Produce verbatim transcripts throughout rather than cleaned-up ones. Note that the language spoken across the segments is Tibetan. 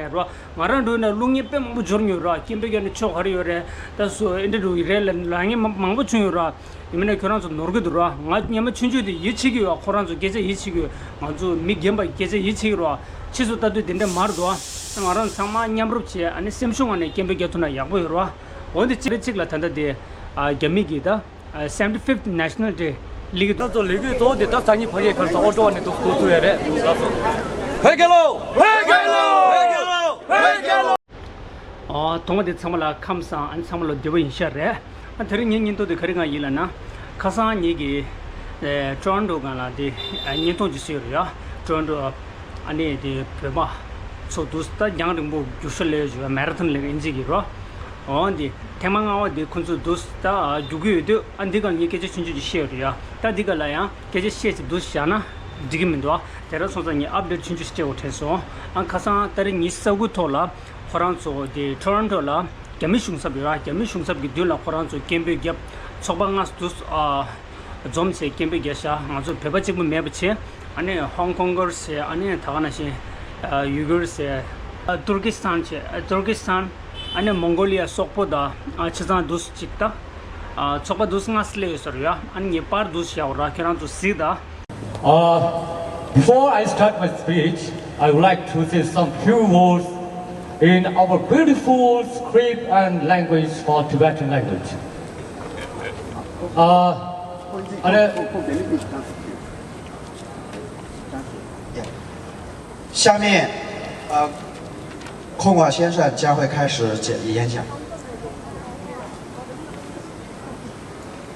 རོ། ང་རང་འགྲོ་ན་སློབ་གཉེར་དཔེ་མང་པོ་འབྱོར་མྱོང་རོ། སྐད་འབོད་རྒྱག་ན་ཆོ་ག་རེ་ཡོད་རེད། ད་སོ་ཨེ་འདྲ་འགྲོ་ཡི་རེད་ལབ་ལབ་མཁན་མང་པོ་བྱུང་ཡོད་རོ། ཡིན་མིན་ན་ཁྱོད་རང་ཚོ་ནོར་གི་འདུག་རོ། ང་སྔོན་མ་ཆུང་ཆུང་དེ་ཡིད་ཆེས་ཀྱི་ཡོད། ཁོ་རང་ཚོ་སྐད་ཆ་ཡིད་ཆེས་ཀྱི་ཡོད། ང་ཚོ་མི་རྒན་པ་སྐད་ཆ་ཡིད་ཆེས་ཀྱི་རོ། ཕྱིས་སུ་ལྟ་དུས་དེ་འདྲ་མ་རེད་འདུག་ང་རང་ཚང་མ་མཉམ་རུབ་བྱས་ཨ་ནི་སེམས་ཤུགས་ངང་ནས་སྐད་འབོད་རྒྱག་ཐུབ་ན་ཡག་པོ་ཡོད་རོ། འོན་ཏེ་གཅིག་རེ་གཅིག་ལ་ད་ལྟ་དེ་ཨ་རྒྱ་མི་གི་ད་seventy fifth National Day སླེབས་ཀྱི་འདུག་ང་ཚོ་ལས་འགུལ་གཙོ་བོ་དེ་ད་སང་ཉིན་ཕ་གིའི་ཁར་ས་ཨོ་ཀྲོ་བ་ནས་འདུག་འགོ་ཚུགས་ཡ་རེད། ལགས་སོ། བོད་རྒྱལ་ལོ། བོད་རྒྱལ་ལོ། བོད་རྒྱལ་ལོ། བོད་རྒྱལ་ལོ། ཨོ། ཐོག་མ་དེ་ཚང་མ་ལ་ཁམས་བཟང་། ཨ་ནི་ཚང་མ་ལ་བདེ་པོ་ཡིན་ཤག་རེད། ཨ་དེ་རིང་ངའི་སྙིང་སྟོབས་དེ་ག་རེ་གང་ཡིན་ལབ་ན། ཁ་སང་ངེད་ཀྱི་ཨེ་ཊོ་རོན་ཊོ་སྒང་ལ་དེ་ཨ་བརྙན་ཐུང་ཅིག་བཟོས་ཡོད་རེད་ཡ། ཊོ་རོན་ཊོ་ཨ་ནི་དེ་བོད་པ་ཚོ་འདུག་ད་རྒྱང་རིང་པོ་རྒྱུག་ཤར་ལས་ཡོད་ཅིག་མེ་ར་ཐོན་ལབ་ཨིན་ཇི་གི་རོ། འོ་འདི་ཐེངས་མ་ལྔ་པ་དེ་ཁོ་ཚོ་འདུག་ད་རྒྱུག་གི་ཡོད་དུས་ཨ་འདི་སྒང་ལ་ངས་སྐད་ཆ་ཆུང་ཆུང་ཅིག་བཤད་ཡོད་རེད་ཡ། ད་འདི་སྒང་ལ་ཡང་སྐད་ཆ་བཤད་ཅིག་འདུག་བཞག་ན་འགྲིག་གི་མི་འདུག་ཨ་དེ་རིང་སོང་ཙང་ངས་ཨབ་ཌེཊ་ཆུང་ཆུང་ཞིག་སྤྲད་དགོས་དྲན་སོང་། ཨ་ཁ་སང་ཏ་རིག་ཉི་ཤུ་རྩ་དགུ་ཐོག་ལ་ཁོ་རང་ཚོ་དེ་ཊོ་རོན་ཊོ་ལ་རྒྱ་མི་གཞུང་ཚབ་ཡོད་ར། རྒྱ་མི་གཞུང་ཚབ་ཀྱི་མདུན་ལ་ཁོ་རང་ཚོ་སྐད་འབོད་བརྒྱབ། ཚོགས་པ་ལྔ་འདུག་ཨ་འཛོམས་བྱས་སྐད་འབོད་བརྒྱབ་ཤག་ང་ཚོ་བོད་པ་གཅིག་པུ་མེད་པ་བྱས། ཨ་ནི་ཧོང་ཀོང་གར་བྱས། ཨ་ནི་ད་ག་ནང་བཞིན་ཨ་ཡུ་གུར་བྱས། ཨ་ཏུར་ཀི་སི་ཐན་བྱས། ཨ་ཏུར་ཀི་སི་ཐན། ཨ་ནི་མོང་གོ་ལི་ཡ་སོག་པོ་དང་ཨ་ཆི་ཚང་འདུག་ཅིག་ད། ཨ་ཚོགས་པ་འདུག་ལྔ་སླེབས་ཡོད་ས་རེད་ཡ། ཨ་ནི་ངས་པར་འདུག་བཞག་ཡོད་ར། ཁྱེད་རང་ཚོ་གཟིགས་དང་། Uh, before I start my speech, I would like to say some few words in our beautiful script and language for Tibetan language. Uh, 下面，呃，空广先生将会开始演讲。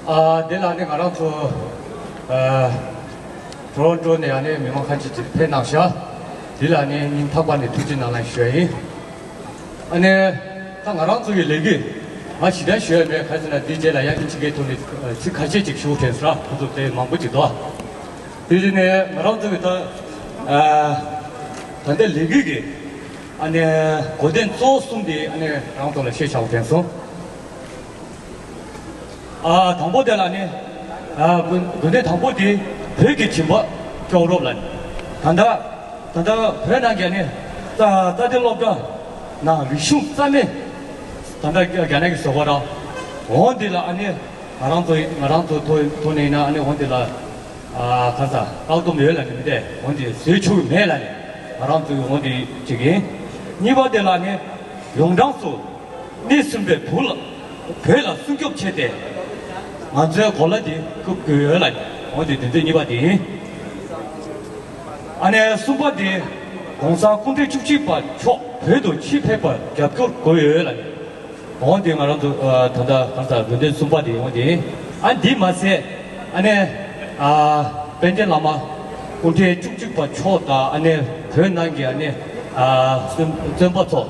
ཨ་དེ་ལ་ནི་ང་རང་ཚོ་ཨ་ཊོ་རོན་ཊོ་ནས་ཨ་ནི་མི་མང་ཁ་ཤས་ཅིག་ཕེབས་གནང་ཤག་དེ་ལ་ནི་སྙིང་ཐག་པ་ནས་ཐུགས་རྗེ་གནང་ལ་ཞུ་ཡ་ཡིན། ཨ་ནི་ད་ང་རང་ཚོ་གི་ལས་འགུལ་ང་ཞེ་དྲག་ཞུ་ཡ་མེད། ག་ཟེར་ན་དེའི་རྗེས་ལ་ཡང་ཨིན་ཇི་སྐད་ཐོག་ནས་ཚིག་ཁ་ཤས་ཅིག་ཞུ་དྲན་སོང་། ཁོ་ཚོ་དཔེ་མང་པོ་ཅིག་འདུག་དེ་རྗེས་ནས་ང་རང་ཚོ་གི་ད་ཨ་ད་ལྟའི་ལས་འགུལ་གི་ཨ་ནི་གོ་དོན་གཙོ་བོ་གསུམ་དེ་ཨ་ནི་རང་ཚོ་ལ་བཤད་བྱ་དྲན་སོང་། ཨ་དང་པོ་དེ་ལ་ནི་ཨ་དགོན་དགོན་སྡེ་དང་པོ་དེ་བོད་ཀྱི་སྦྱིན་པ་སྐྱོང་རོགས་ལ་ནི། ད་ལྟ་ད་ལྟ་བོད་ནང་གི་ནི་རྩ་རྩ་དོན་སློབ་གྲྭ་ནང་རིག་གཞུང་རྩ་མེད་ད་ལྟ་རྒྱ་ནག་གིས་བཟོ་བ་ར། འོ་འདི་ལ་ཨ་ནི་ང་རང་ཚོ་ང་རང་ཚོ་ཐོག་ཐོག་ནས་ཡིན་ན་ཨ་ནི་འོ་འདི་ལ་ཨ་ག་ས་བཀག་སྡོམ་ཡོད་ལ་ནི་མི་འདས། འོ་འདི་བཟོས་ཆོག་གི་མེད་ལ་ནི་ང་རང་ཚོ་འོ་འདི་བྱེད་ཀྱི་ཡིན། གཉིས་པ་དེ་ལ་ནི་ཡོངས་གྲགས་སུ། གནས་གསུམ་པའི་བོད་ལ་བོད་ལ་སྲུང་སྐྱོབ་བྱས་ཏེ་ང་ཚོའི་གོ་ལ་འདི་བཀུག་དགོས་ཡོད་ལ། འོ་དེ་དོན་ཚན་གཉིས་པ་དེ་ཡིན། ཨ་ནེ་གསུམ་པ་དེ་གོང་ས་སྐུ་ཕྲེང་བཅུ་གཅིག་པ་མཆོག་བོད་དུ་ཆེད་ཕེབས་པར་རྒྱབ་སྐྱོར་དགོས་ཡོད་ལ། འོ་དེ་ང་རང་ཚོ་ད་ལྟ་གང་ལྟར་དོན་ཚན་གསུམ་པ་དེ་འོ་དེ་ཡིན། ཨ་འདི་མ་ཟད་ཨ་ནེ་ཨ་པཎ་ཆེན་བླ་མ་སྐུ་ཕྲེང་བཅུ་གཅིག་པ་མཆོག་དང་ཨ་ནེ་བོད་ནང་གི་ཨ་ནེ་ཨ་བཙོན་བཙོན་པ་ཚོ།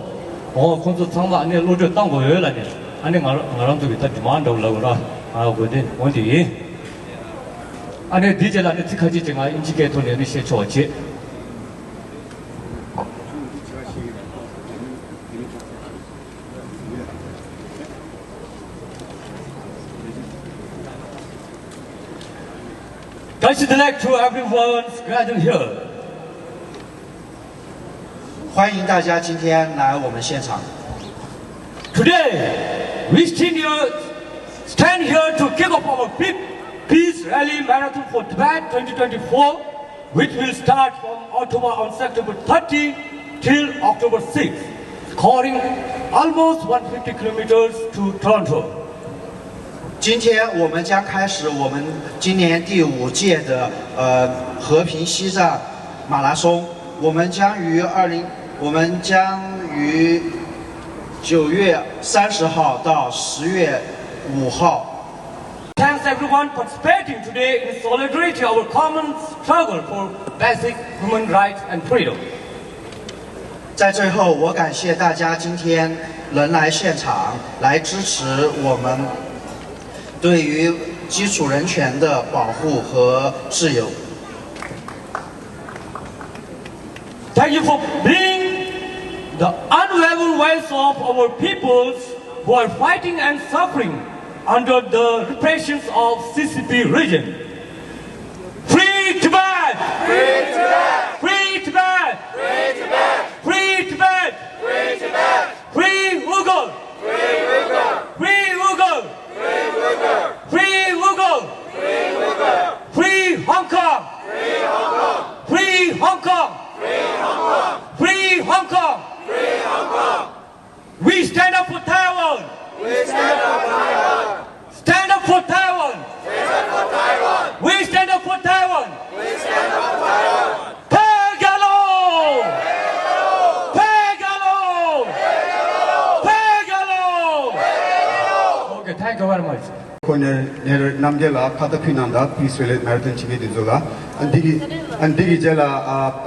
འོ་ཁོང་ཚོ་ཚང་མ་ཨ་ནེ་བློ་གྲོས་བཏང་དགོས་ཡོད་ལ་ནི། ཨ་ནེ་ང་རང་ང་རང་ཚོ་གི་ད་ཌི་མཱན་ཌི་འདྲ་བོ་ལབ་དགོས་ར། ང་དགོས་དེ་འོ་དེ་ཡིན། ཨ་ནེ་འདི་རྗེས་ལ་ནི་ཚིག་ཁ་ཅིག་ཅིག་ང་ཨིན་ཇི་སྐད་ཐོག་ནས་ནི་བཤད་ཆོག་པ་བྱེད། Best of luck to everyone gathered here. 欢迎大家今天来我们现场。 Today, we stand here, stand here to kick off our fifth Peace Rally Marathon for Tibet twenty twenty-four, which will start from October, on September thirty till October sixth, covering almost one fifty kilometers to Toronto. 今天我们将开始我们今年第五届的呃和平西藏马拉松。我们将于二零，我们将于九月三十号到十月五号。 Thanks everyone participating today in solidarity our common struggle for basic human rights and freedom. 在最后，我感谢大家今天能来现场，来支持我们对于基础人权的保护和自由。 Thank you for being the unwavering voice of our peoples who are fighting and suffering under the repressions of C C P regime. Free Tibet! Free Tibet! Free Tibet! Free Tibet! Free Tibet! Kong. Free Hong Kong. We stand up for Taiwan. We stand up for Taiwan. Stand up for Taiwan. Stand up for Taiwan. We stand up for Taiwan. We stand up for Taiwan. བོད་རྒྱལ་ལོ། བོད་རྒྱལ་ལོ། བོད་རྒྱལ་ལོ། Okay, thank you very much. ཁོ་ནས་ནས་རྣམ་རྒྱལ་ལ་ཁ་ཏ་ཕུལ་གནང་དང་Peace Relay Marathon བྱེད་མཁན་དེ་ཚོ་ལ། ཨ་འདི་གི་ཨ་འདི་གི་རྗེས་ལ་ཨ་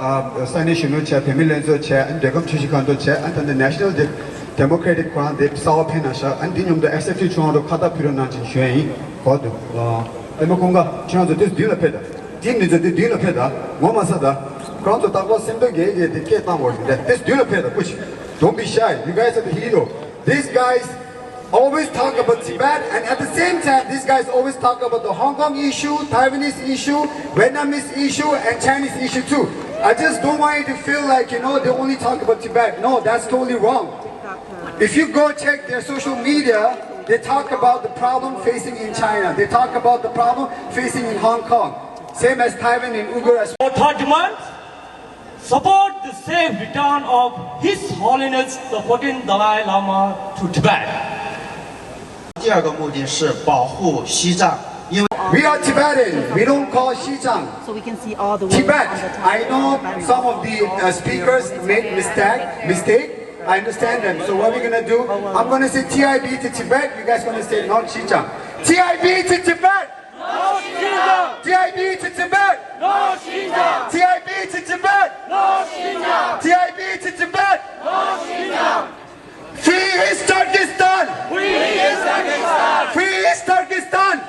ཨ་ས་གནས་གཞོན་ནུ་བྱས། བོད་མི་ལྷན་ཚོགས་བྱས། ཨ་འདོད་ཁམས་ཆུ་བཞི་སྒང་ཏོག་བྱས། ཨ་ད་འདི་National De- Democratic ཁོ་རང་དེ་གསར་པ་ཕེབས་གནང་ཤག་ཨ་འདི་མཉམ་དུ་S F T Toronto ཁ་ཏ་ཕུལ་རོགས་གནང་ཅིང་ཞུ་ཡ་ཡིན། གོ་འདུག་ཨ་པད་མ་ཀུན་དགའ་ཁྱེད་རང་ཚོ་དེ་མདུན་ལ་ཕེབས་དང་། དེ་མི་ཚོ་དེ་མདུན་ལ་ཕེབས་དང་། ངོ་མ་ས་དང་། ཁོ་རང་ཚོ་རྟག་པར་སེམས་པ་དགེ་དགེ་དེ་སྐད་བཏང་བར་འདི་དེ་མདུན་ལ་ཕེབས་དང་། ཀུ་ཅི། Don't be shy. You guys are the hero. These guys always talk about Tibet, and at the same time, these guys always talk about the Hong Kong issue, Taiwanese issue, Vietnamese issue, and Chinese issue too. I just don't want you to feel like, you know, they only talk about Tibet. No, that's totally wrong. If you go check their social media, they talk about the problem facing in China. They talk about the problem facing in Hong Kong. Same as Taiwan and Uyghur as well. For third month, support the safe return of His Holiness the fourteenth Dalai Lama to Tibet. 第二个目的是保护西藏，因为 We are Tibetan. We don't call Xizang. So we can see all the way Tibet. I know some of the uh, speakers made mistake. Mistake. I understand them. So what we're gonna do? I'm gonna say T I B to Tibet. You guys gonna say not Xizang. T I B to Tibet. T I B to Tibet! No Xinjiang! T I B to Tibet! No Xinjiang! T I B to Tibet! No Xinjiang! Free East Turkestan! Free East Turkestan!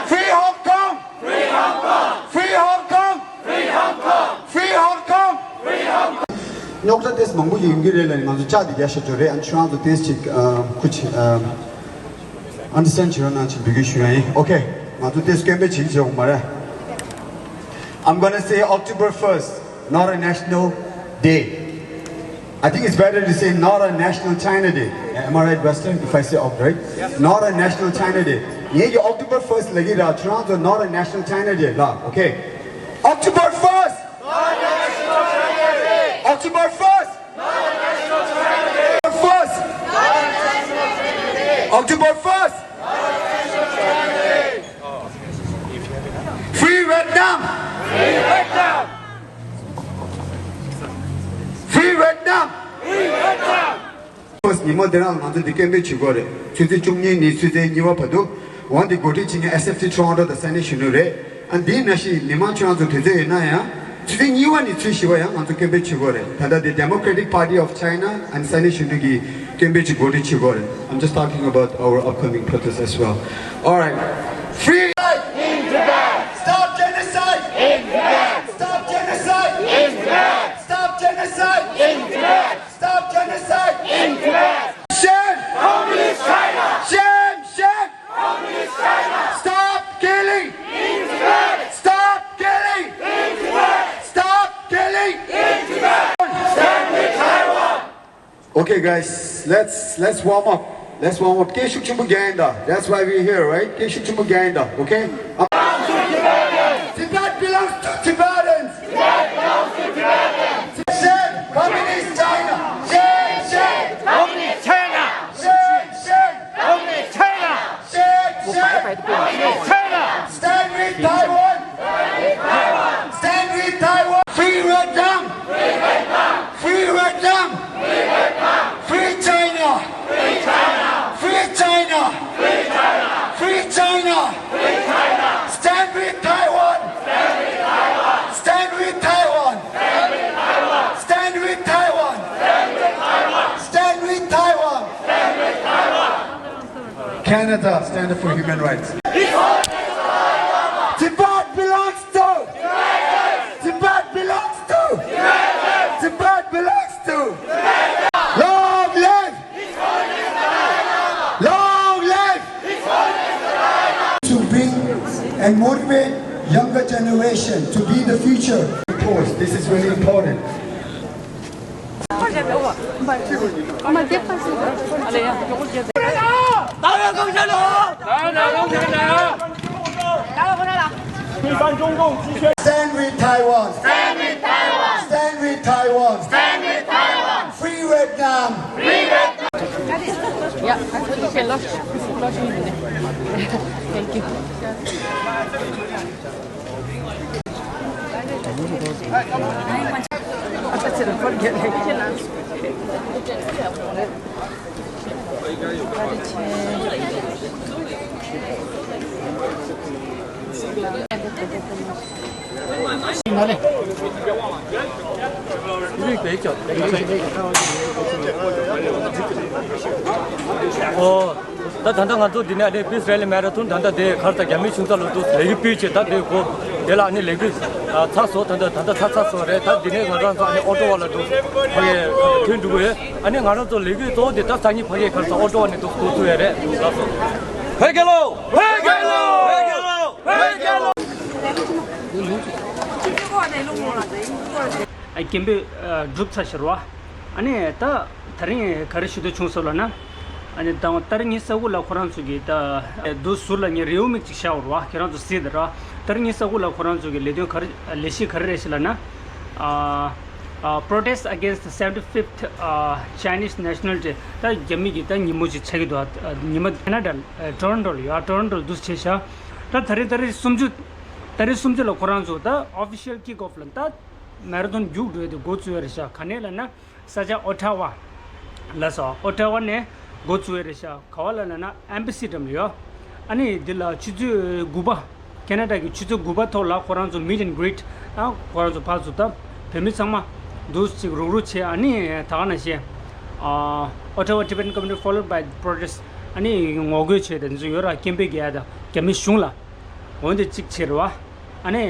Free Hong Kong! Free Hong Kong! རྙོག་དྲ་ཏོག་ཙམ་མང་པོ་ཡོང་གི་རེད་ལབ་ནས་ང་ཚོ་ལྕགས་དེ་རྒྱག་ཤེས་ཀྱི་རེད། ཨ་ནི་ཁྱོད་རང་ཚོ་ཏོག་ཙམ་ཅིག་ཨ་ཁུ་ཅིག་ཨ་understand བྱེད་རོགས་གནང་ཅིག་འབོད་སྐུལ་ཞུ་ཡ་ཡིན། Okay. ང་ཚོ་ཏོག་ཙམ་སྐད་འབོད་བྱེད་ཀྱི་བྱེད་འོང་མ་རེད། I'm gonna say October first, not a national day. I think it's better to say not a national China day. Am I right, Western, if I say Oct-, right? Not a national China day. ངས་ཀྱི་October first ལབ་ཀྱི་རེད། ཁྱོད་རང་ཚོ་not a national China day ལབ། Okay. October first! October first! First! October first! Free Vietnam! Free Vietnam! First ཉི་མ་དེ་རང་ང་ཚོ་འདི་སྐད་འབོད་བྱེད་དགོས་རེད། ཆུ་ཚོད་བཅུ་གཉིས་ནས་ཆུ་ཚོད་གཉིས་པ་བར་དུ། འོན་ཏེ་འགོ་ཁྲིད་བྱེད་མཁན་S F T Toronto དང་ས་གནས་གཞོན་ནུ་རེད། ཨ་འདིའི་ནང་བཞིན་མི་མང་ཁྱོད་རང་ཚོ་དུས་ཚོད་ཡོད་ན་ཡང་ཆུ་ཚོད་གཉིས་པ་ནས་ཆུ་བཞི་པ་ཡང་ང་ཚོ་སྐད་འབོད་བྱེད་དགོས་རེད། ད་ལྟ་དེ་Democratic Party of China and ས་གནས་གཞོན་ནུ་གིས་སྐད་འབོད་ཅིག་འགོ་ཁྲིད་བྱེད་དགོས་རེད། I'm just talking about our upcoming protest as well. All right. Free in Tibet! Stop genocide! In Tibet! Stop genocide! In Tibet! Stop genocide! In Tibet! Stop genocide! In Tibet! Shame! Communist China! Shame! Shame! Communist China! Stop killing! In Tibet! Stop killing! In Tibet! Stop killing! In Tibet! Stand with Taiwan! Okay, guys, let's let's warm up. Let's warm up. སྐད་ཤུགས་ཆེན་པོ་རྒྱག་ཡིན་ད། That's why we're here, right? སྐད་ཤུགས་ཆེན་པོ་རྒྱག་ཡིན་ད། Okay? Tibet belongs to Tibetans! Shame! Communist China! Shame! Shame! Communist China! Shame! Shame! Communist China! Shame! Shame! Communist China! Stand with Taiwan! Stand with Taiwan! Free Vietnam! Free Vietnam! Free China! Free China! Free China! Stand with Taiwan! Stand with Taiwan! Stand with Taiwan! Stand with Taiwan! Canada, stand up for human rights. Tibet belongs to! Tibet belongs to! Tibet belongs to! Long live! Long live! To bring and motivate younger generation to be the future. Of course, this is really important. Stand with Taiwan. Stand with Taiwan. Stand with Taiwan. Stand with Taiwan. Free Vietnam. Free Vietnam. Thank you. ཨོ། ད་ད་ལྟ་ང་ཚོ་འདི་ནས་ཨ་ནི་Peace Rally Marathon ད་ལྟ་དེ་གར་ས་རྒྱ་མི་གཞུང་ཚབ་ལ་འདུག་ལས་ཀྱི་སྤུས་ཆེ་ད་དེ་གོ། དེ་ལ་ཨ་ནི་ལས་ཀྱི་ཚགས་སོ་ད་ལྟ་ད་ལྟ་ཚགས་ཚགས་སོ་རེད། ད་འདི་ནས་ང་རང་ཚོ་ཨ་ནི་ཨོ་ཊོ་བ་ལ་འདུག་ཕ་གི་ཐོན་འགྲོ་གི་ཡོད། ཨ་ནི་ང་རང་ཚོ་ལས་ཀྱི་གཙོ་བོ་དེ་ད་སང་ཉིན་ཕ་གི་གར་ས་ཨོ་ཊོ་བ་ནས་འདུག་འགོ་ཚུགས་ཡོད་རེད། ལགས་སོ། བོད་རྒྱལ་ལོ། བོད་རྒྱལ་ལོ། བོད་རྒྱལ་ལོ། བོད་རྒྱལ་ལོ། སྐད་འབོད་གྲུབ་ཚར་ཤག་རོ། ཨ་ནི་ད་ད་རིང་ག་རེ་ཞུ་འདོད་བྱུང་སོང་ལབ་ན། ཨ་ནི་ད་ད་རིང་ཏ་རིང་ཉི་ཤུ་རྩ་དགུ་ལ་ཁོ་རང་ཚོ་གི་ད་དུ་ཟུར་ལ་ངས་རེའུ་མིག་ཅིག་བཞག་ཡོད་རོ། ཁྱེད་རང་ཚོ་གཟིགས་དང་རོ། ད་རིང་ཉི་ཤུ་རྩ་དགུ་ལ་ཁོ་རང་ཚོ་གི་ལས་དོན་ག་རེ་ལས་གཞི་ག་རེ་རེད་ཞེས་ལབ་ན། ཨ་ཨ་Protest against the seventy-fifth Chinese National Day ད་རྒྱ་མི་གི་ད་ཉིན་མོ་ཅིག་ཆགས་ཀྱི་འདུག་ཉི་མ་ཁེ་ན་ཌ་ཊོ་རོན་ཊོ་ལ་ཡོད། ཊོ་རོན་ཊོ་ལ་འདུག་བྱས་ཤག་ད་ད་རེས་ཏ་རིག་སུམ་ཅུ། ཏ་རིག་སུམ་ཅུ་ལ་ཁོ་རང་ཚོ་ད་ཨོ་ཕི་ཤལ་ཀིག་ཨོཕ་ལ་ད་མེ་ར་ཐོན་རྒྱུགས་འགྲོ་ཡ་དེ་འགོ་བཙུགས་ཡ་རེད་ཤག་ག་ནས་ལབ་ན། ས་ཆ་ཨོ་ཊ་ཝ་ལ་སོ། ཨོ་ཊ་ཝ་ནས་འགོ་བཙུགས་ཡ་རེད་ཤག་ག་བ་ལ་ལབ་ན་ཨེམ་བྷ་སི་འགྲམ་ལ་ཡོད། ཨ་ནི་འདི་ལ་ཆུ་ཚོད་དགུ་པ། ཁེ་ན་ཌ་གི་ཆུ་ཚོད་དགུ་པ་ཐོག་ལ་ཁོ་རང་ཚོ་meet and greet ཨ་ཁོ་རང་ཚོ་ཕར་ཚུར་ད་བོད་མི་ཚང་མ་འདུག་ཅིག་རུག་རུག་བྱས། ཨ་ནི་ད་ག་ནང་བཞིན་ཨ་Ottawa Tibetan Community followed by the protest ཨ་ནི་ངོ་རྒོལ་བྱས་དེ་ཚོ་ཡོད་ར། སྐད་འབོད་རྒྱག་ཡ་ད་རྒྱ་མི་གཞུང་ལ། འོན་ཏེ་གཅིག་བྱས་རེད་བ། ཨ་ནི།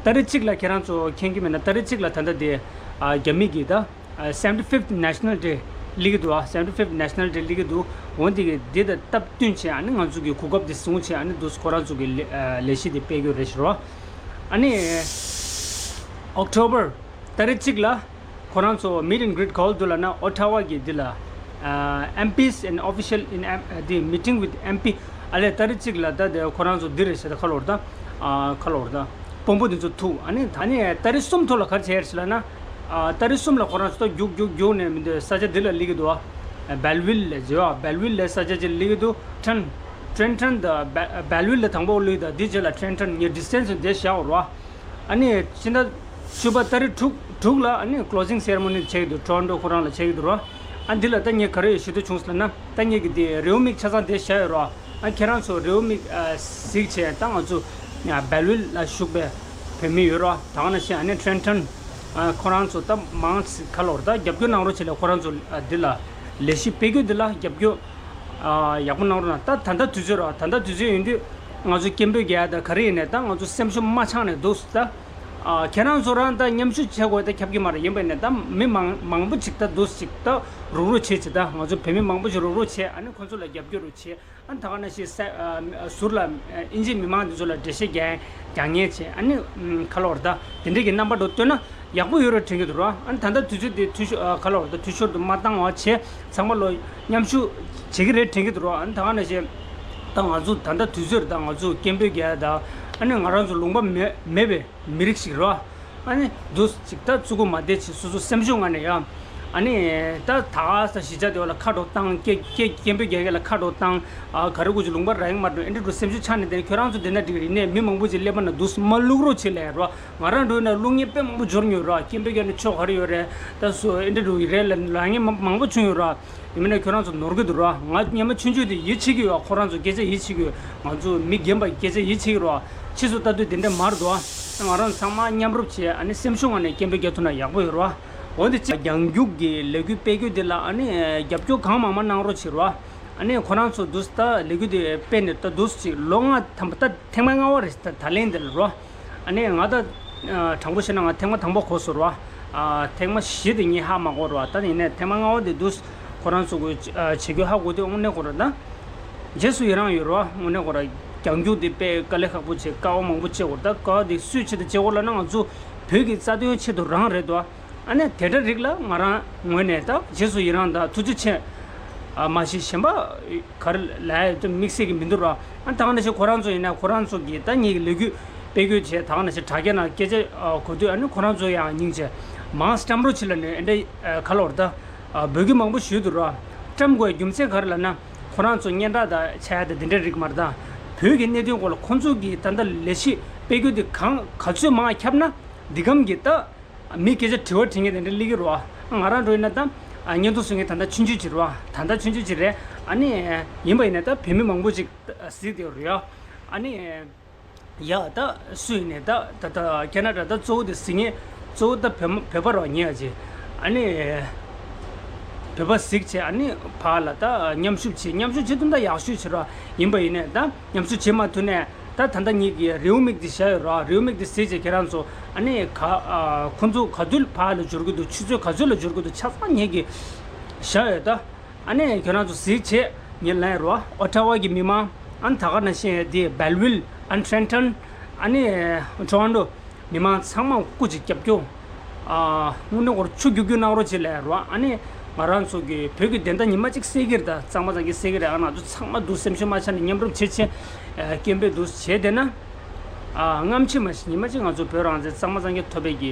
ཏ་རིག་གཅིག་ལ་ཁྱེད་རང་ཚོ་མཁྱེན་གྱི་མེད་ན། ཏ་རིག་གཅིག་ལ་ད་ལྟ་དེ་ཨ་རྒྱ་མི་གི་ད་ཨ་seventy-fifth National Day སླེབས་ཀྱི་འདུག་ཨ་seventy-fifth National Day སླེབས་ཀྱི་འདུག་འོན་ཏེ་གི་དེ་དང་སྟབས་བསྟུན་བྱས། ཨ་ནི་ང་ཚོ་གི་གོ་སྐབས་དེ་བཟུང་བྱས། ཨ་ནི་འདུག་ཁོ་རང་ཚོ་གི་ལས་ཨ་ལས་གཞི་དེ་སྤེལ་གྱི་རེད་ཟེར་བ། ཨ་ནི། ཨོག་ཊོ་བར་ཏ་རིག་གཅིག་ལ། ཁོ་རང་ཚོ་meet and greet ག་བ་འདུག་ལབ་ན། ཨོ་ཊ་ཝ་གི་འདི་ལ་ཨ་ཨེམ་པིས་and official in the meeting with M P ཨ་ལས་ཏ་རིག་གཅིག་ལ་ད་དེ་ཁོ་རང་ཚོ་འདི་རེད་ཟེར། ད་ཁ་ལོར་ད་ཨ་ཁ་ལོར་ད་དཔོན་པོ་འདི་ཚོ་ཐུག་ཨ་ནི་ད་ནི་ཏ་རིག་གསུམ་ཐོག་ལ་ག་རེ་བྱས་ཡོད་ཟེར་ལབ་ན། ཨ་ཏ་རིག་གསུམ་ལ་ཁོ་རང་ཚོ་ད་རྒྱུག་རྒྱུག་རྒྱུག་ནས་མི་འདི་ས་ཆ་འདི་ལ་སླེབས་ཀྱི་འདུག་ཨ་བེལ་ཝིལ་ལ་ཟེར་བ། བེལ་ཝིལ་ལ་ས་ཆ་ཅིག་སླེབས་ཀྱི་འདུག་ཊན་ཊན་ཊན་ད་བེ་བེལ་ཝིལ་ལ་དང་པོ་སླེབས། ད་འདི་རྗེས་ལ་ཊན་ཊན་ངས་ཌི་སི་ཊན་སི་འདི་བཞག་ཡོད་རེད་བ། ཨ་ནི་ཕྱི་ཟླ་བཅུ་པ་ཏ་རིག་དྲུག་དྲུག་ལ་ཨ་ནི་closing ceremony བྱེད་ཀྱི་འདུག་ཊོ་རོན་ཊོ་ཁོ་རང་ལ་བྱེད་ཀྱི་འདུག་ར། ཨ་འདི་ལ་ད་ངས་ག་རེ་ཞུ་འདོད་བྱུང་ཟེར་ན། ད་ངས་ཀྱི་འདི་རེའུ་མིག་ཆ་ཚང་འདི་བཞག་ཡོད་ར། ཨ་ཁྱེད་རང་ཚོ་རེའུ་མིག་ཨ་གཟིགས་བྱས། ད་ང་ཚོ་ཨ་བེལ་ཝིལ་ལ་བཞུགས་པའི་བོད་མི་ཡོད་ར། ད་ག་ནང་བཞིན་ཨ་ནི་ཊན་ཊན་ཨ་ཁོ་རང་ཚོ་ད་མང་ཙམ་ཁ་ལོར་ད་རྒྱབ་སྐྱོར་གནང་རོགས་བྱེད་ལ། ཁོ་རང་ཚོ་ཨ་འདི་ལ་ལས་གཞི་སྤེལ་རྒྱུ་འདི་ལ་རྒྱབ་སྐྱོར་ཨ་ཡག་པོ་གནང་རོགས་གནང་། ད་ད་ལྟ་དུས་ཚོད་ར། ད་ལྟ་དུས་ཚོད་ཡིན་དུས་ང་ཚོ་སྐད་འབོད་རྒྱག་ཡ་ད་ག་རེ་ཡིན་ནས་ད་ང་ཚོ་སེམས་ཤུགས་མ་ཆག་ནས་འདུག་ད་ཨ་ཁྱེད་རང་ཚོ་རང་ད་མཉམ་ཞུགས་བྱེད་དགོས། ད་ཁྱབ་ཀྱི་མ་རེད། ཡིན་པ་ཡིན་ནས་ད་མི་མང་མང་པོ་ཅིག་ད་འདུག་ཅིག་ད་རུག་རུག་བྱེད་ཅིག་ད་ང་ཚོ་བོད་མི་མང་པོ་ཞིག་རུག་རུག་བྱེད། ཨ་ནི་ཁོ་ཚོ་ལ་རྒྱབ་སྐྱོར་རུ་བྱེད། ཨ་ནི་ད་ག་ནང་བཞིན་ས་ཨ་ཟུར་ལ་ཨ་དབྱིན་ཇིའི་མི་མང་འདི་ཚོ་ལ་འགྲེལ་བཤད་རྒྱག་རྒྱག་མཁན་བྱེད། ཨ་ནི་ཁ་ལོར་ད་དེ་འདྲས་ཀྱི་རྣམ་པ་འདྲ་བཏོན་ན་ཡག་པོ་ཡོད་རེད་དྲན་གྱི་འདུག་ར། ཨ་ནི་ད་ལྟ་དུས་ཚོད་འདི་འཐུས་ཤོར་ཨ་ཁ་ལོར་ད་འཐུས་ཤོར་དུ་མ་བཏང་བ་བྱས། ཚང་མ་ལོ་མཉམ་ཞུགས་བྱེད་ཀྱི་རེད་དྲན་གྱི་འདུག་ར། ཨ་ནི་ད་ག་ནང་བཞིན་ད་ང་ཚོ་ད་ལྟ་དུས་ཚོད་རེད། ད་ང་ཚོ་སྐད་འབོད་རྒྱག་ཡ་ད་ཨ་ནི་ང་རང་ཚོ་ལུང་པ་མེད་མེད་པའི་མི་རིགས་ཤིག་རེད་བ། ཨ་ནི་འདུག་ཅིག་ད་བཙུགས་གོ་མ་བསྡད་ཅིག་སོ་སོ་སེམས་ཤུགས་ངང་ནས་ཡ། ཨ་ནི་ད་ད་ས་གཞིས་ཆགས་དེ་བ་ལ་ཁ་འགྲོ་བཏང་། སྐད་སྐད་སྐད་འབོད་རྒྱག་མཁན་ལ་ཁ་འགྲོ་བཏང་། ཨ་ག་རེ་དགོས་ཀྱི་ལུང་པ་རག་གི་མ་འགྲོ། ཨེ་འདྲ་འགྲོ་སེམས་ཤུགས་ཆག་ནས་བསྡད་ན་ཁྱོད་རང་ཚོ་བསྡད་ན་འགྲིག་གི་རེད། ནས་མི་མང་པོ་ཅིག་སླེབས་པ་ན་འདུག་མ་བླུག་རོགས་བྱེད་ལབ་ར། ང་རང་འགྲོ་ན་བླུག་མཁན་དཔེ་མང་པོ་འབྱོར་མྱོང་ར། སྐད་འབོད་རྒྱག་ནས་ཆོ་ག་རེ་ཡོད་རེད། ད་སོ་ཨེ་འདྲ་འགྲོ་གི་རེད་ལབ་ལབ་མཁན་མང་མང་པོ་བྱུང་ཡོད་ར། ཡིན་མིན་ན་ཁྱོད་རང་ཚོ་ནོར་གི་འདུག་ར། ང་སྔོན་མ་ཆུང་ཆུང་དེ་ཡིད་ཆེས་ཀྱི་ཡོད། ཁོ་རང་ཚོ་སྐད་ཆ་ཡིད་ཆེས་ཀྱི་ཡོད། ང་ཚོ་མི་རྒན་པ་སྐད་ཆ་ཡིད་ཆེས་ཀྱི་རེད་བ། ཕྱིས་སུ་ལྟ་དུས་དེ་འདྲ་མ་རེད་འདུག་བ། ང་རང་ཚང་མ་མཉམ་རུབ་བྱས། ཨ་ནི་སེམས་ཤུགས་ངང་ནས་སྐད་འབོད་རྒྱག་ཐུབ་ན་ཡག་པོ་ཡོད་རེད་བ། འོན་ཏེ་ཅི་རྒྱང་རྒྱུག་གི་ལས་འགུལ་སྤེལ་རྒྱུ་དེ་ལ་ཨ་ནི་རྒྱབ་སྐྱོར་གང་མང་མང་གནང་རོགས་བྱེད་རོགས། ཨ་ནི་ཁོ་རང་ཚོ་འདུག་ད་ལས་འགུལ་དེ་སྤེལ་ནས་ད་འདུག་ཅིག་ལོ་ལྔ་ཐམ་པ་ད་ཐེངས་མ་ལྔ་པ་རེད། ད་ད་ལན་དེ་ལ་རོ། ཨ་ནི་ང་ད་ཨ་དྲང་པོ་བཤད་ན་ང་ཐེངས་མ་དང་པོ་གོ་སོང་ར། ཨ་ཐེངས་མ་བཞི་དེ་ངས་ཧ་མ་གོ་ར། ད་ཡིན་ནའི་ཐེངས་མ་ལྔ་པ་དེ་འདུག་ཁོ་རང་ཚོ་གི་ཨ་བྱེད་རྒྱུ་ཧ་གོ་དུས་དངོས་གནས་ཁོ་ར་ད་རྗེས་སུ་ཡི་རང་ཡོད་ར། དངོས་གནས་ཁོ་ར་རྒྱང་རྒྱུག་དེ་དཔེ་དཀའ་ལས་ཁག་པོ་བྱས། དཀའ་བ་མང་པོ་སྤྱད་དགོས། ད་དཀའ་བ་དེ་སུས་ཆེད་དུ་སྤྱད་དགོས་ལབ་ན་ང་ཚོ་བོད་ཀྱི་རྩ་དོན་ཆེད་དུ་རང་རེད་དོ། ཨ་ནི་དེ་འདྲ་རིགས་ལ་ང་རང་ངོས་ནས་ད་རྗེས་སུ་ཡི་རང་དང་ཐུགས་རྗེ་ཆེ། ཨ་མ་གཞི་གཞན་པ་ག་རེ་ལབ་ཡ་དེ་དམིགས་བསལ་གྱི་མི་འདུག་ར། ཨ་ད་ག་ནང་བཞིན་ཁོ་རང་ཚོ་ཡིན་ན་ཁོ་རང་ཚོ་གི་ད་ངེད་ཀྱི་ལས་འགུལ་ དཔེ་བཀོད་བྱས། ད་ག་ནང་བཞིན་དྲ་རྒྱ་ནང་སྐད་ཆ་ཨ་གོ་དུས། ཨ་ནི་ཁོ་རང་ཚོ་ཡང་སྙིང་རྗེ། མང་སྐྲག་རོགས་བྱེད་ལབ་ནས་ཨེ་འདྲ་ཨ་ག་ལབ་དགོས་རེད་ད། ཨ་འབོད་སྐུལ་མང་པོ་ཞུས་འདུག་ར། སྐྲག་དགོས་རྒྱུ་མཚན་ག་རེ་ལབ་ན། ཁོ་རང་ཚོ་སྙན་གྲགས་དང་ཆགས་ཡ་དང་དེ་འདྲའི་རིགས་མ་རེད་ད། བོད་ཀྱི་གནད་དོན་སྐོར་ལ་ཁོང་ཚོ་གིས་ད་ལྟ་ལས་གཞི་དཔེ་བཀོད་དེ་གང་ག་ཚོད་མང་ཁྱབ་ན་འདི་གམ་གྱི་ད། མི་སྐད་ཆ་དྲི་བ་དྲི་མཁན་དེ་འདྲ་སླེབས་ཀྱི་རེད་བ། ང་རང་འདྲ་ཡིན་ན་ད་ཨ་བརྙན་ཐུང་བཟོ་མཁན་ད་ལྟ་ཆུང་ཆུང་ཅིག་རེད་བ། ད་ལྟ་ཆུང་ཆུང་ཅིག་རེད། ཨ་ནི་ཡིན་པ་ཡིན་ན་ད་བོད་མི་མང་པོ་ཅིག་གཟིགས་བསྡད་ཡོད་རེད་ཡ། ཨ་ནི་ཡ་ད་སུ་ཡིན་ནས་ད་ད་ད་ཁེ་ན་ཌ་ད་གཙོ་བོ་དེ་གཟིགས་མཁན་གཙོ་བོ་ད་བོད་མ་བོད་པ་རེད་བ། ཉེ་བ་ཅིག་ཨ་ནི་བོད་པ་གཟིགས་བྱས། ཨ་ནི་ཕར་ལ་ད་མཉམ་ཞུགས་བྱེད། མཉམ་ཞུགས་བྱེད་ཐུབ་ན་ཡག་ཤོས་བྱེད་རོགས། ཡིན་པ་ཡིན་ནས་ད་མཉམ་ཞུགས་བྱེད་མ་ཐུབ་ནས་ད་ད་ལྟ་ངེད་ཀྱི་རེའུ་མིག་འདི་བཞག་ཡོད་ར། རེའུ་མིག་འདི་གཟིགས་བྱས་ཁྱེད་རང་ཚོ་ཨ་ནི་ག་ཨ་ཁོང་ཚོ་ག་དུས་ཕར་ལ་འབྱོར་གི་འདུག་ཆུ་ཚོད་ག་ཚོད་ལ་འབྱོར་གི་འདུག་ཆ་ཚང་ངེད་ཀྱི་བཞག་ཡོད་ད། ཨ་ནི་ཁྱེད་རང་ཚོ་གཟིགས་བྱས་ངེད་ལ་ཡོད་ར། ཨོ་ཊ་ཝ་གི་མི་མང་། ཨ་ནི་ད་ག་ནང་བཞིན་དེ་སྦེལ་ཝིལ། ཨ་ནི་ཊེན་ཊོན། ཨ་ནི་ཊོ་རོན་ཊོ། མི་མང་ཚང་མ་སྐུ་མཁྱེན་རྒྱབ་སྐྱོར། ཨ་དངོས་གནས་ཁོ་རང་ཆུ་རྒྱུག་རྒྱུག་གནང་རོགས་བྱེད་ལབ་རོགས། ཨ་ནི་ང་རང་ཚོ་གི་བོད་ཀྱི་བདེན་མཐའ་ཉི་མ་གཅིག་གསལ་གྱི་རེད་ད། གཙང་མ་གཙང་གི་གསལ་གྱི་རེད། ཨ་ང་ཚོ་ཚང་མ་འདུག་སེམས་ཤུགས་མ་ཆག་ནས་མཉམ་རུབ་བྱེད་བྱེད། ཨ་སྐད་འབོད་འདུག་བྱས་བསྡད་ན། ཨ་སྔ་ཕྱི་མ་ཞིག་ཉི་མ་གཅིག་ང་ཚོ་བོད་རང་བཙན་གཙང་མ་གཙང་གི་ཐོབ་པའི་གི་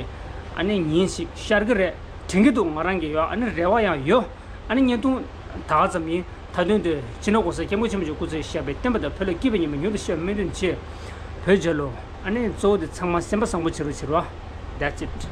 ཨ་ནི་ཉིན་ཞིག་ཤར་གྱི་རེད་དྲན་གྱི་འདུག་ང་རང་གི་ཡོད། ཨ་ནི་རེ་བ་ཡང་ཡོད། ཨ་ནི་བརྙན་ཐུང་ད་ག་ཙམ་ཡིན། མཐའ་དོན་དུ་སྤྱི་ནོར་༸གོང་ས་༸སྐྱབས་མགོན་ཆེན་པོ་མཆོག་སྐུ་ཚེ་ཞབས་པད་བརྟན་པ་དང་། བོད་ལ་སྐྱིད་པའི་ཉི་མ་མྱུར་དུ་ཤར་བའི་སྨོན་འདུན་བཅས། བོད་རྒྱལ་ལོ། ཨ་ནི་གཙོ་བོ་དེ་ཚང་མ་སེམས་པ་བཟང་པོ་བྱེད་རོགས་བྱེད་རོགས། That's it.